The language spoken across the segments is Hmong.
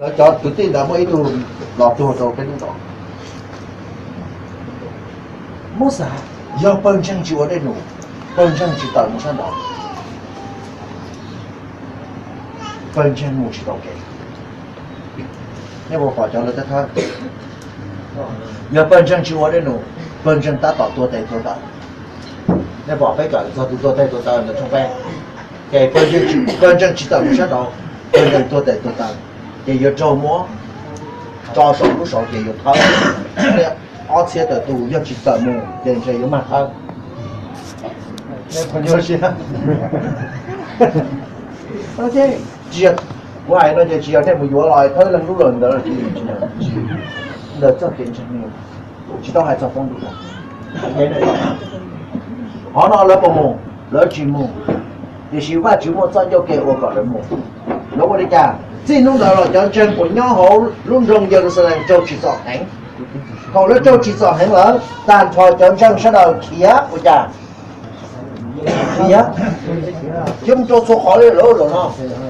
Lawv cov kwv tij ntawd muaj ib tug los tuag rau peb lub zos. Muab xav, yog pawg ntseeg tsis ua dej num, pawg ntseeg tsis tawm mus sab nraud, pawg ntseeg mus tsis tau kev. Nej puas pom cov lawv thawj thawj? Yog pawg ntseeg tsis ua dej num, pawg ntseeg tab tom tuag tes tuag taw. Nej pom peb kawm txog tus tuag tes tuag taw ntawm tshooj peb, ces pawg ntseeg tsis tawm mus sab nraud, pawg ntseeg tuag tes tuag taw, ces yuav raug muab tso saum lub saud ces yuav thawb. Ob txhiab tawm tus yog tsis tawm mus ces ntshe yuav mag thawb. Tsis yog, kuv hais no ces tsis yog nej mus yuav los thawb leej lub lawm ntawd, ntawd txoj kev ntseeg, tsis tau hais txog poob ntuj. Qhov no lawv puas mus? Lawv tsis mus, tiam sis Vajtswv muaj txoj ncauj ke ua kom lawv mus. Lawv ua li cas? Txij hnub ntawd los cov ntseeg uas nyob hauv lub nroog Yeluxalees raug tsim txom heev. Thaum lawv raug tsim txom heev lawm, tag nrho cov ntseeg sawv daws khiav ua cas? Khiav, khiav mus rau txhua qhov li lawm no.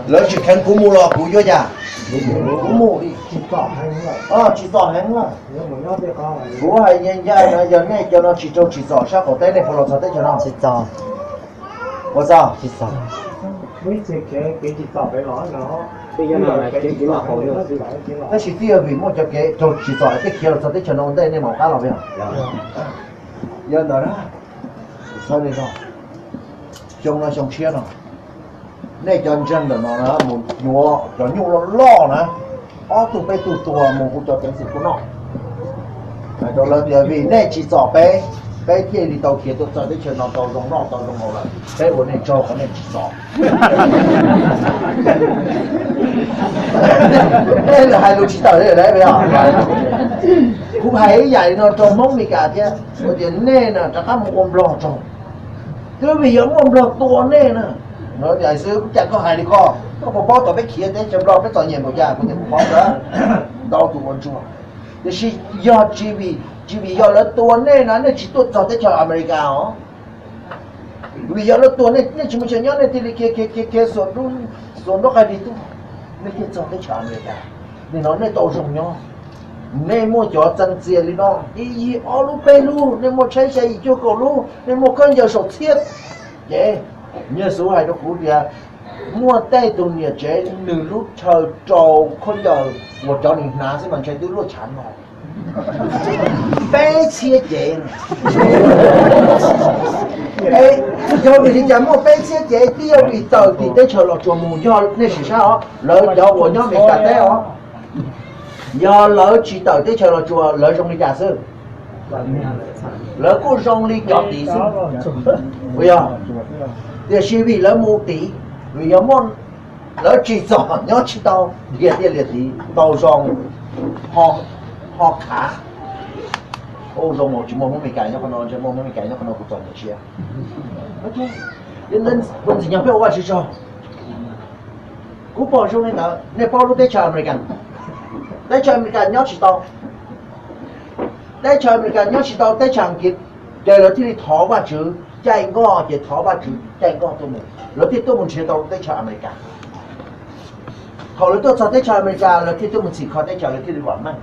Lawv tsis kheev kuv mus los kuv yuav cas? Kuv mus li. Tsim txom heev lawm. Kuv hais ncaj ncaj no, yog nej cov no tsis raug tsim txom sab qaum teb nej puas los txog teb chaws no? Ua txog. Tab sis twb yog vim muaj cov kev raug tsim txom thiaj khiav los txog teb chaws no ua ntej nej mam qab los. Yog ntawd na, txhawb nej zog. Xyoo no xyoo tshiab no, nej cov ntseeg ntawm no mus yuav cov nyuj loj loj na, ob tug peb tug tua mus hu cov ceev xwm tuaj noj. Hais rau lawv tias vim nej tsim txom peb, peb thiaj li tau khiav tuaj txog teb chaws no tau zoo noj tau zoo haus lawm, peb ua nej tsaug qhov nej tsim txom. Nej lawm hais lus tsis tawm li lawm. Kuv hais ib yam li no rau Hmoob Mes Kas thiab, kuv tias nej na rov qab mus ua Nplog tsaug. Twb vim yog muaj Nplog tua nej na. Lawv tias xwb, cas koj hais li koj, koj puas paub thaum peb khiav teb chaws Nplog peb txom nyem npaum cas? Kuv tias kuv paub ntau tus ua ntsuag. Tiam sis yog tsis vim, tsis vim yog lawv tua nej na nej tsis tuaj txog teb chaws Amelikas os. Vim yog lawv tua nej, nej tsis muaj chaw nyob nej thiaj li khiav khiav khiav xuas nruab qaij dig tuaj, nej thiaj txog teb chaws Amelikas. Nim no nej tau zoo nyob, nej muaj cov txee txias li no ib yig ob lub peb lub, nej muaj tsheb xya yim cuaj kaum lub, nej muaj khaub ncaws saum txhiab cev. Yexus hais rau kuv tias muaj tej tus niam tsev nws lub chaw rau khaub ncaws uas cov nws hnav xwb mas ntshe twb luaj tshav no. Peb txhiab cev. Yog vim li cas muaj peb txhiab cev? Twb yog vim tawm tim teb chaws Los Tsuas mus, yog nej sim saib os, lawv cov uas nyob Amelikas teb os, yog lawv tsis tawm teb chaws Los Tsuas lawv zoo li cas xwb? Lawv kuj zoo li cov tid xwb, puas yog? Tiam sis vim lawv mus tid, vim yog muaj, lawv tsim txom nyob tsis tau, dhia tiaj liam tid tau zoo, ho khav. Ua zoo tsis muaj Hmoob Mes Kas nyob qhov no, ntshe muaj Hmoob Mes Kas nyob qhov no kuv txom nyem siab. Ua ntxim nyog peb ua Vajtswv tsaug. Kuv pom zoo li ntawd, nej paub lub teb chaws Amelikas, teb chaws Amelikas nyob tsis tau, teb chaws Amelikas nyob tsis tau teb chaws Askiv, ces lawv thiaj li thov Vajtswv caij nkoj, ces thov Vajtswv caij nkoj tuaj mus, lawv thiaj tuaj mus nrhiav tau teb chaws Amelikas. Thaum lawv tuaj txog teb chaws Amelikas lawv thiaj tuaj mus txhim kho teb chaws, lawv thiaj li vam meej.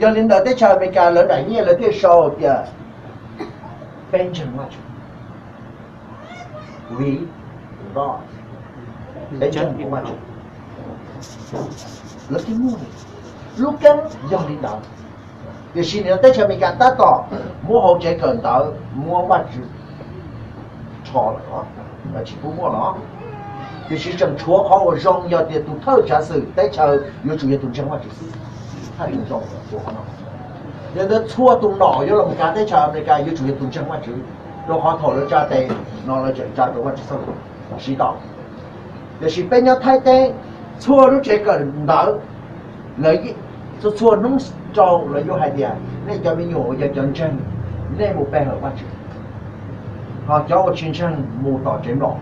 Yog li ntawd teb chaws Amelikas lawv daim nyiaj lawv thiaj sau tias peb ntseeg Vajtswv. Vim peb ntseeg Vajtswv, lawv thiaj muaj lub keeb yog li ntawd. Tiam sis nim no teb chaws Amelikas tab tom muab hauv tsev kawm ntawv muab Vajtswv rho lawm, tsis pub muaj lawm. Tiam sis tseem tshuav qhov uas zoo yog tias tus thawj tsav xwm teb chaws yuav tsum yog tus ntseeg Vajtswv xwb. Yog ntawd txhua tus nom yuav los kav teb chaws Amelikas yuav tsum yog tus ntseeg Vajtswv, rau qhov thaum lawv tsa tes no lawv tseem tsa rau Vajtswv txoj lus siv tau. Tiam sis peb nyob Thaib teb, txhua lub tsev kawm ntawv, lawv txhua txhua hnub rau lawv yuav hais tias nej cov me nyuam uas yog cov ntseeg, nej mus pe hawm Vajtswv, ho cov uas tsis ntseeg mus tom tsev mlom.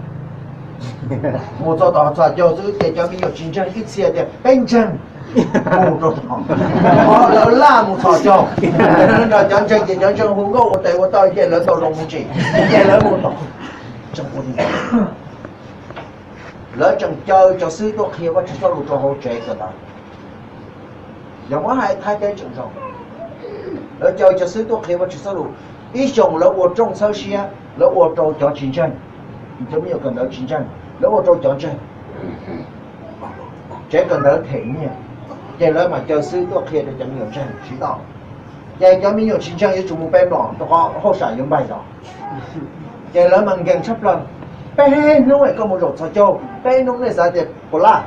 Mus txog tom txhos caug xwb ces cov me nyuam tsis ntseeg ib txhia tias peb ntseeg, mus rau tom, lawv laj mus txhos caug, nrog cov ntseeg ces cov ntseeg hu nkauj ua tes ua taw ces lawv tau zoo mus tsev, ces lawv mus tom. Lawv tseem caw cov xib hwb tuaj qhia Vajtswv txoj lus rau hauv tsev kawm ntawv. Yog muab hais Thaib teb tseem zoo, lawv caw cov xib hwb tuaj qhia Vajtswv txoj lus. Ib xyoos lawv ua rooj txhawb siab, lawv ua rau cov tsis ntseeg, cov me nyuam kawm ntawv tsis ntseeg, lawv ua rau cov ntseeg. Tsev kawm ntawv them nyiaj, ces lawv mam caw xib hwb tuaj qhia rau cov me nyuam ntseeg tsis tau. Ces cov me nyuam tsis ntseeg yuav tsum mus pe mlom rau qhov hauj sam yuav npaig los. Ces lawv mas nkees tshaj plaws. Peb hnub es koj mus zaum txhos caug, peb hnub nej xav tias puas laj?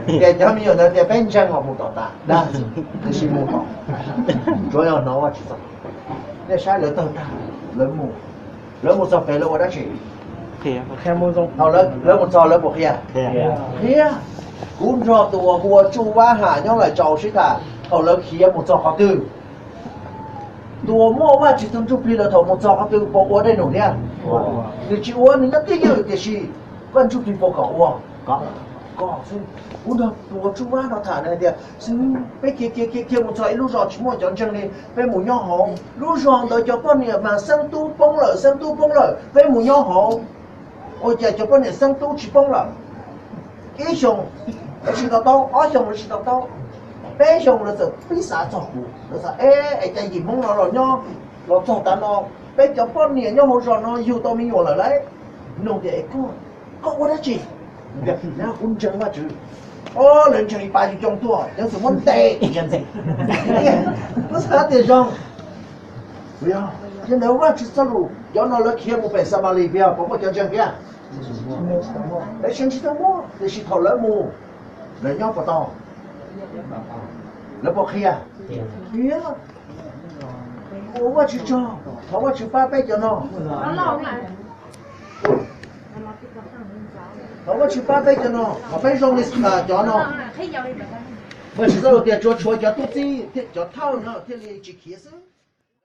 Ces cov me nyuam ntawd tias peb ntseeg os, mus tom tas dag, tiam sis mus tom, tsuav yog hnov Vajtswv txoj. Nej saib lawv tawg tag, lawv mus, lawv mus txog pem lawv ua dab tsi? Thaum lawv mus txog lawv puas qhia? Qhia. Kuv nrog tus uas hu ua Tsuj Vab Ham nyob lawm tsaus sib tham thaum lawv khiav mus txog qhov twg. Tus uas muaj Vajtswv tus Ntsuj Plig lawm thaum mus txog qhov twg puas ua dej num thiab? Nws tsis ua, nws nyob twj ywm, tiam sis Vaj Ntsuj Plig puas kom ua? Kom xwb. Kuv nrog tus uas Tsuj Vab no tham nws hais tias, xib hwb, peb khiav khiav khiav khiav mus txog ib lub zos tsis muaj cov ntseeg li, peb mus nyob hauv lub zos ntawd cov poj niam mas xeeb tub poob lawm, xeeb tub poob lawm, peb mus nyob hauv. Ua cas cov poj niam xeeb tub tsis poob lawm? Ib xyoos lawv tsis to taub, ob xyoos lawv tsis to taub, peb xyoos lawv txawm pib xav txog kuv, lawv xav, e, es cas yim Hmoob no los nyob los txog tav no, peb cov poj niam nyob hauv zos no yug tau me nyuam lawm lauj. Nug tias, e, koj, koj ua dab tsi? Kuv ntseeg Vajtswv. O, lawv ntseeg ib pab yug coob tuaj, yeej xwm muab ntes ntseeg. Kuv xav tias zoo. Yog ntawd Vajtswv txoj lus cov no lawv khiav mus pem Xamalis puas muaj cov ntseeg thiab? Lawv tsis tau muaj, tiam sis thaum lawv mus, lawv nyob puas tau? Lawv puas qhia? Qhia. Ua Vajtswv tsaug, thov Vajtswv pab peb cov no. Thov Vajtswv pab peb cov no, thov peb zoo li cov no. Vajtswv txoj lus tias tsuas tshuav cov tub txib thiab cov thawj no thiaj li tsis khiav xwb.